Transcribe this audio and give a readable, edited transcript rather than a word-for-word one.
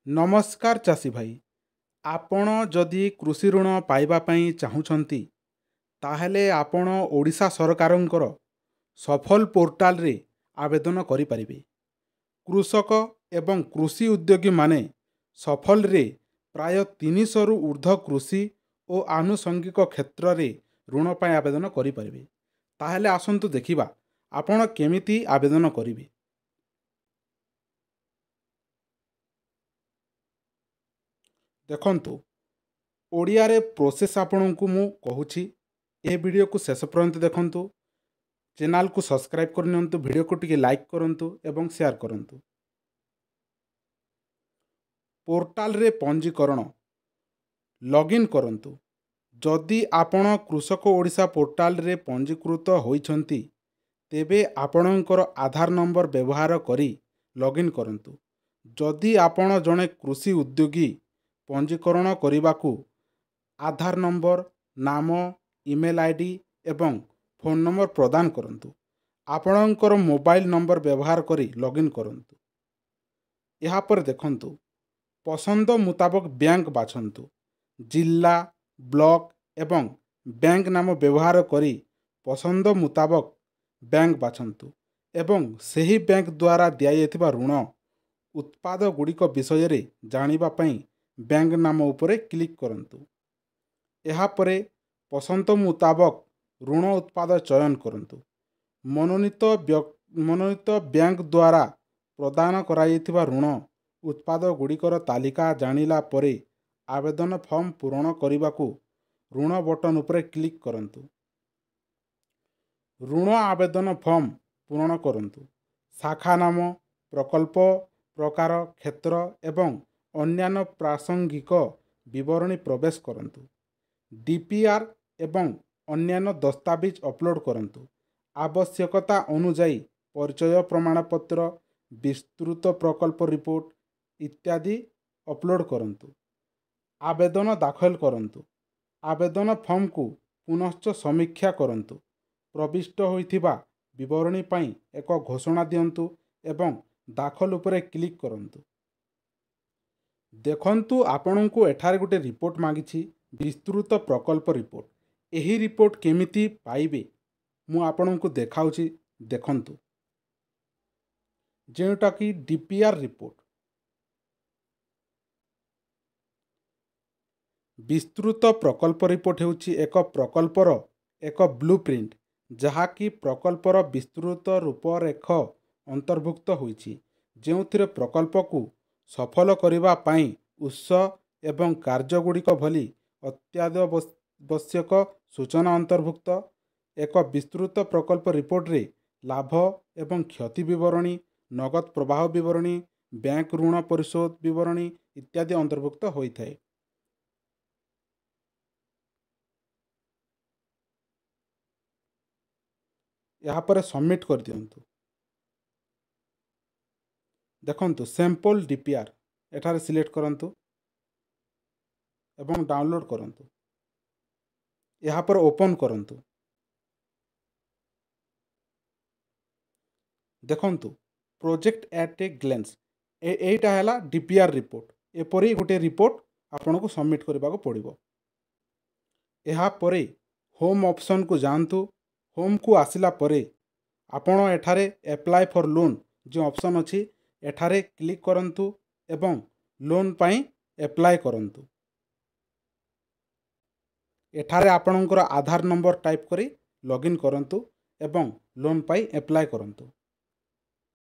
ନମସ୍କାର ଚାଷୀ ଭାଇ, ଆପଣ ଯଦି କୃଷି ଋଣ ପାଇବା ପାଇଁ ଚାହୁଁଛନ୍ତି, ତାହେଲେ ଆପଣ ଓଡ଼ିଶା ସରକାରଙ୍କର ସଫଲ ପୋର୍ଟାଲରେ ଆବେଦନ କରିପାରିବେ। କୃଷକ ଏବଂ କୃଷି ଉଦ୍ୟୋଗୀମାନେ ସଫଲରେ ପ୍ରାୟ 300ରୁ ଉର୍ଦ୍ଧ୍ୱ କୃଷି ଓ ଆନୁଷଙ୍ଗିକ କ୍ଷେତ୍ରରେ ଋଣ ପାଇଁ ଆବେଦନ କରିପାରିବେ। ତାହେଲେ ଆସନ୍ତୁ ଦେଖିବା ଆପଣ କେମିତି ଆବେଦନ କରିବେ। ଦେଖନ୍ତୁ, ଓଡ଼ିଆରେ ପ୍ରୋସେସ୍ ଆପଣଙ୍କୁ ମୁଁ କହୁଛି। ଏ ଭିଡ଼ିଓକୁ ଶେଷ ପର୍ଯ୍ୟନ୍ତ ଦେଖନ୍ତୁ, ଚ୍ୟାନେଲକୁ ସବସ୍କ୍ରାଇବ୍ କରିନିଅନ୍ତୁ, ଭିଡ଼ିଓକୁ ଟିକେ ଲାଇକ୍ କରନ୍ତୁ ଏବଂ ସେୟାର କରନ୍ତୁ। ପୋର୍ଟାଲରେ ପଞ୍ଜୀକରଣ, ଲଗ୍ଇନ୍ କରନ୍ତୁ। ଯଦି ଆପଣ କୃଷକ ଓଡ଼ିଶା ପୋର୍ଟାଲରେ ପଞ୍ଜୀକୃତ ହୋଇଛନ୍ତି, ତେବେ ଆପଣଙ୍କର ଆଧାର ନମ୍ବର ବ୍ୟବହାର କରି ଲଗ୍ଇନ୍ କରନ୍ତୁ। ଯଦି ଆପଣ ଜଣେ କୃଷି ଉଦ୍ୟୋଗୀ, ପଞ୍ଜୀକରଣ କରିବାକୁ ଆଧାର ନମ୍ବର, ନାମ, ଇମେଲ୍ ଆଇଡି ଏବଂ ଫୋନ୍ ନମ୍ବର ପ୍ରଦାନ କରନ୍ତୁ। ଆପଣଙ୍କର ମୋବାଇଲ ନମ୍ବର ବ୍ୟବହାର କରି ଲଗ୍ଇନ୍ କରନ୍ତୁ। ଏହାପରେ ଦେଖନ୍ତୁ, ପସନ୍ଦ ମୁତାବକ ବ୍ୟାଙ୍କ ବାଛନ୍ତୁ। ଜିଲ୍ଲା, ବ୍ଲକ ଏବଂ ବ୍ୟାଙ୍କ ନାମ ବ୍ୟବହାର କରି ପସନ୍ଦ ମୁତାବକ ବ୍ୟାଙ୍କ ବାଛନ୍ତୁ ଏବଂ ସେହି ବ୍ୟାଙ୍କ ଦ୍ୱାରା ଦିଆଯାଇଥିବା ଋଣ ଉତ୍ପାଦ ଗୁଡ଼ିକ ବିଷୟରେ ଜାଣିବା ପାଇଁ ବ୍ୟାଙ୍କ ନାମ ଉପରେ କ୍ଲିକ୍ କରନ୍ତୁ। ଏହାପରେ ପସନ୍ଦ ମୁତାବକ ଋଣ ଉତ୍ପାଦ ଚୟନ କରନ୍ତୁ। ମନୋନୀତ ବ୍ୟାଙ୍କ ଦ୍ୱାରା ପ୍ରଦାନ କରାଯାଇଥିବା ଋଣ ଉତ୍ପାଦ ଗୁଡ଼ିକର ତାଲିକା ଜାଣିଲା ପରେ ଆବେଦନ ଫର୍ମ ପୂରଣ କରିବାକୁ ଋଣ ବଟନ୍ ଉପରେ କ୍ଲିକ୍ କରନ୍ତୁ। ଋଣ ଆବେଦନ ଫର୍ମ ପୂରଣ କରନ୍ତୁ। ଶାଖା ନାମ, ପ୍ରକଳ୍ପ ପ୍ରକାର, କ୍ଷେତ୍ର ଏବଂ ଅନ୍ୟାନ୍ୟ ପ୍ରାସଙ୍ଗିକ ବିବରଣୀ ପ୍ରବେଶ କରନ୍ତୁ। ଡିପିଆର୍ ଏବଂ ଅନ୍ୟାନ୍ୟ ଦସ୍ତାବିଜ ଅପଲୋଡ଼ କରନ୍ତୁ। ଆବଶ୍ୟକତା ଅନୁଯାୟୀ ପରିଚୟ ପ୍ରମାଣପତ୍ର, ବିସ୍ତୃତ ପ୍ରକଳ୍ପ ରିପୋର୍ଟ ଇତ୍ୟାଦି ଅପଲୋଡ଼ କରନ୍ତୁ। ଆବେଦନ ଦାଖଲ କରନ୍ତୁ। ଆବେଦନ ଫର୍ମକୁ ପୁନଶ୍ଚ ସମୀକ୍ଷା କରନ୍ତୁ। ପ୍ରବିଷ୍ଟ ହୋଇଥିବା ବିବରଣୀ ପାଇଁ ଏକ ଘୋଷଣା ଦିଅନ୍ତୁ ଏବଂ ଦାଖଲ ଉପରେ କ୍ଲିକ୍ କରନ୍ତୁ। ଦେଖନ୍ତୁ, ଆପଣଙ୍କୁ ଏଠାରେ ଗୋଟେ ରିପୋର୍ଟ ମାଗିଛି, ବିସ୍ତୃତ ପ୍ରକଳ୍ପ ରିପୋର୍ଟ। ଏହି ରିପୋର୍ଟ କେମିତି ପାଇବେ, ମୁଁ ଆପଣଙ୍କୁ ଦେଖାଉଛି। ଦେଖନ୍ତୁ, ଯେଉଁଟାକି ଡିପିଆର୍ ରିପୋର୍ଟ। ବିସ୍ତୃତ ପ୍ରକଳ୍ପ ରିପୋର୍ଟ ହେଉଛି ଏକ ପ୍ରକଳ୍ପର ଏକ ବ୍ଲୁ ପ୍ରିଣ୍ଟ, ଯାହାକି ପ୍ରକଳ୍ପର ବିସ୍ତୃତ ରୂପରେଖ ଅନ୍ତର୍ଭୁକ୍ତ ହୋଇଛି, ଯେଉଁଥିରେ ପ୍ରକଳ୍ପକୁ ସଫଳ କରିବା ପାଇଁ ଉତ୍ସ ଏବଂ କାର୍ଯ୍ୟଗୁଡ଼ିକ ଭଳି ଅତ୍ୟାବଶ୍ୟକ ସୂଚନା ଅନ୍ତର୍ଭୁକ୍ତ। ଏକ ବିସ୍ତୃତ ପ୍ରକଳ୍ପ ରିପୋର୍ଟରେ ଲାଭ ଏବଂ କ୍ଷତି ବିବରଣୀ, ନଗଦ ପ୍ରବାହ ବିବରଣୀ, ବ୍ୟାଙ୍କ ଋଣ ପରିଶୋଧ ବିବରଣୀ ଇତ୍ୟାଦି ଅନ୍ତର୍ଭୁକ୍ତ ହୋଇଥାଏ। ଏହାପରେ ସବମିଟ୍ କରିଦିଅନ୍ତୁ। ଦେଖନ୍ତୁ, ସାମ୍ପଲ୍ ଡିପିଆର୍ ଏଠାରେ ସିଲେକ୍ଟ କରନ୍ତୁ ଏବଂ ଡାଉନଲୋଡ଼୍ କରନ୍ତୁ। ଏହାପରେ ଓପନ୍ କରନ୍ତୁ। ଦେଖନ୍ତୁ, ପ୍ରୋଜେକ୍ଟ ଆଟ୍ ଏ ଗ୍ଲେନ୍ସ, ଏଇଟା ହେଲା ଡିପିଆର୍ ରିପୋର୍ଟ। ଏପରି ଗୋଟିଏ ରିପୋର୍ଟ ଆପଣଙ୍କୁ ସବମିଟ୍ କରିବାକୁ ପଡ଼ିବ। ଏହାପରେ ହୋମ୍ ଅପସନ୍କୁ ଯାଆନ୍ତୁ। ହୋମ୍କୁ ଆସିଲା ପରେ ଆପଣ ଏଠାରେ ଆପ୍ଲାଏ ଫର୍ ଲୋନ୍ ଯେଉଁ ଅପସନ୍ ଅଛି, ଏଠାରେ କ୍ଲିକ୍ କରନ୍ତୁ ଏବଂ ଲୋନ୍ ପାଇଁ ଆପ୍ଲାଏ କରନ୍ତୁ। ଏଠାରେ ଆପଣଙ୍କର ଆଧାର ନମ୍ବର ଟାଇପ୍ କରି ଲଗ୍ଇନ୍ କରନ୍ତୁ ଏବଂ ଲୋନ୍ ପାଇଁ ଆପ୍ଲାଏ କରନ୍ତୁ।